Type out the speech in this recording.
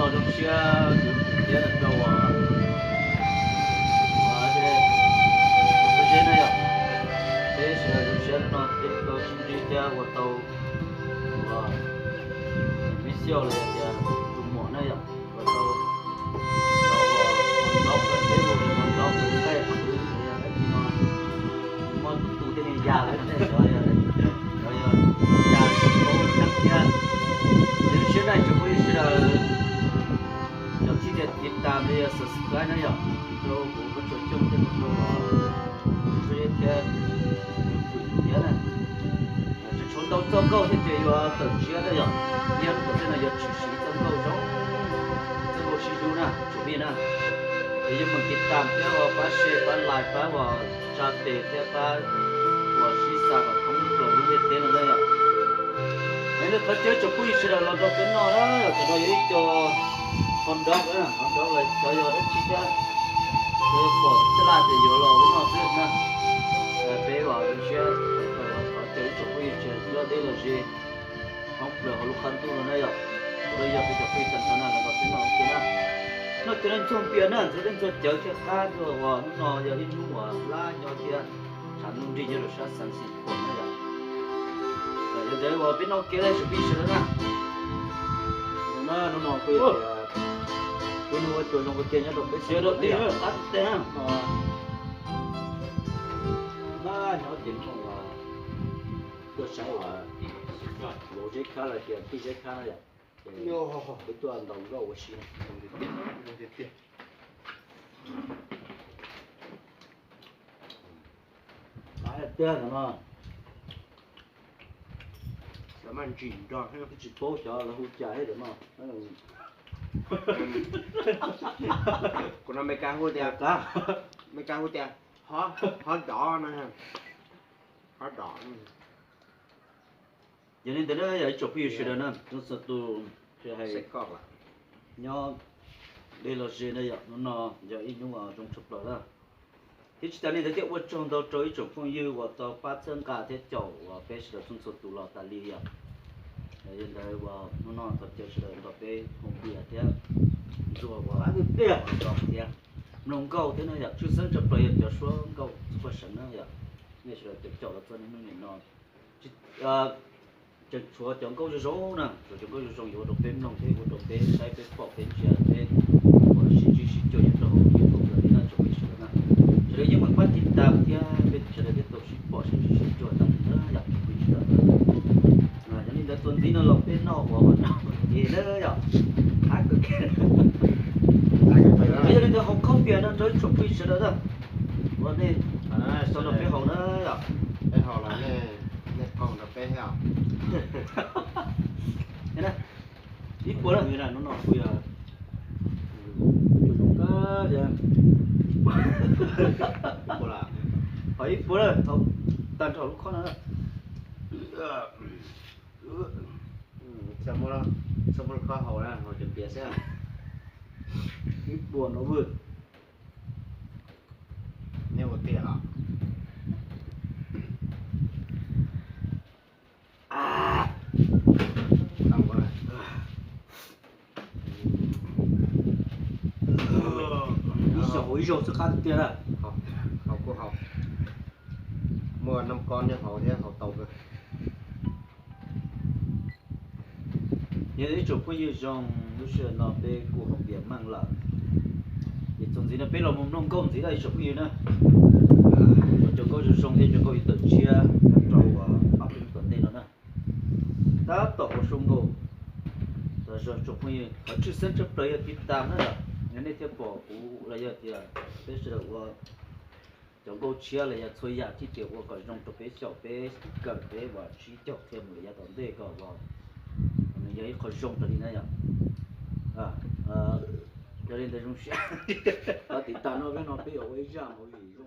Zoo siab tus thiab rau uas, uas, pob zeb na yom. Peb sawv daws zoo siab hnub no peb tau sib ntsib thiab ua tau, uas, me xyuas los yog tias tus muam na yom, ua tau, tau uas hmo ntaub, peb hu li hmo ntaub, nqaij qhwv los yog dab tsi no, muaj tus tus thiaj li ya lawm, xyov yog, xyov yog ya tsis paub tseeb thiab. Zoo siab na tsoom phooj ywg sawv daws, cov txij tias tiv tas los yog subscribe na yom, rau kuv Kab Tsuas Xyooj thiab rau, rau Zeb thiab, rau Fwm thiab na. Tseem tshuav ntau txoj nkauj thiab ces yuav tawm tshiab na yom, nyob rau tom tej no yuav tshwm sim txoj nkauj zoo, txoj nkauj sib hlub na tsoom phooj ywg na. Es yeej meem tiv tas thiab ua pab share pab like pab uas tsa tes thiab pab uas sib xa kom thoob plaws lub ntiaj teb no na yom. Es nej thov caw tsoom phooj ywg sawv daws los nrog peb noj na, tam no yog ib co hot dog na, hot dog los xyov yog dab tsi thiab, xyov yog pom txhij laj ces yuav los ua noj xwb na. Peb uas zoo siab thov caw ib tsoom phooj ywg sawv daws nyob deb los ze thoob plaws hauv lub qab ntuj no na yom. Kuv los yog peb cov phooj ywg tag nrho na los nrog peb noj ua ke na. Noj cov leej ntxuag npias na, ntxuag leej ntxuag cawv thiaj qab ntxuag uas hnub no yog ib hnub uas lab nyob thiab tshav ntuj nrig nyob rau sab Xeev Xwm Phuam na yom. Yog ntawd uas peb noj ua ke tsoom phooj ywg sawv daws na. Hnub no kuj yog tias kuv hnub ua tsuas zoo ua ke nyob rau peb sawv daws qab teg na. Nyob ces nyob uas tuaj saib uas vauv Zeb Khab los tias tij Zeb Khab na yom. Ces peb tuaj ntaus nkauj ua si na. Qab tiag ntawm no. Xav mas ntsim nrog thiab tsis paub xyov lawv hu cas thiab ntawm no. Kuv no Meskas hu tias, Meskas hu tias hot dog na, hot dog. Yog li ntawd na yog ib tsoom phooj yw sawv daws na, txhua tus hais nyob deb los ze na yom, hnub no yog ib hnub zoo tshaj plaws na. Thiab tsis tas li ntawd thiab ua tsaug ntau rau ib tsoom phooj ywg uas tau pab txhawb nqa thiab caum uas peb sawv daws txhua txhua tus los tas li yom. Yog li ntawd uas hnub no thov caw sawv daws nrog peb hu npias thiab ntxuag ua thiab mloog nkauj thiab na yom, tshwj xeeb tshaj plaws yog cov suab nkauj txog paj seev na yom. Nej sawv daws caum caum los txog niaj hnub nim no tseem tshuav cov nkauj zoo zoo na, tshuav cov nkauj zoo zoo yuav ua rau peb mloog thiab ua rau peb saib peb pom peb ntsia peb uas sib ntsib sib cuag nyob rau hauv YouTube los li na tsoom phooj ywg sawv daws na. Sawv daws yeej meem pab tiv tas thiab peb sawv daws thiaj tau sib pom sib ntsib sib cuag tas li na yom tsoom phooj ywg sawv daws. Yog li ntawd txuas ntxiv no los peb noj uas ua noj ua ke na yom. Yog li ntawd haus khaub npias no rau ib tsoom phooj yw sawv daws na. Ua nej tau nrog peb haus na yom. Peb haus los nej qaug nrog peb thiab. Ib puas lawm, hnub no kuj yog zoo kawg thiab. Haus ib puas lawm, tag nrho lub khob no. Txhob muab lub khob haus na, haus cov pias xwb. Ib puas no vwj. Nej ua tiag los? Ib xyoos haus ib zaug xwb qab tiag tiag na. Haus kuj haus, muaj noj kob nyob hauv thiab haus tau kawg. Yog ib tsoom phooj ywg zoo, lub sij hawm no peb kuj haus npias meej lawm, ces txuas ntxiv no peb los mus mloog nkauj ntxiv na ib tsoom phooj ywg na. Cov nkauj zoo zoo thiab cov nkauj yuav tawm tshiab nyob rau ob peb hnub tom ntej no na. Tab tom ua zoo nkauj. Tau zoo tsoom phooj ywg, qhov tshwj xeeb tshaj plaws yog tiv tas na yom, yog nej thiaj pom kuv los yog tias peb sawv daws ua cov nkauj tshiab los yog txhua yam thiaj tias ua kom zoo rau peb xyaum peb kawm peb uas sib caum thiaj mus lawm yav tom ntej kom uas nws yog ib qho zoo raws li na yom. Yog li ntawd zoo siab, tiv tas no peb no peb yuav ua ib zaj movie.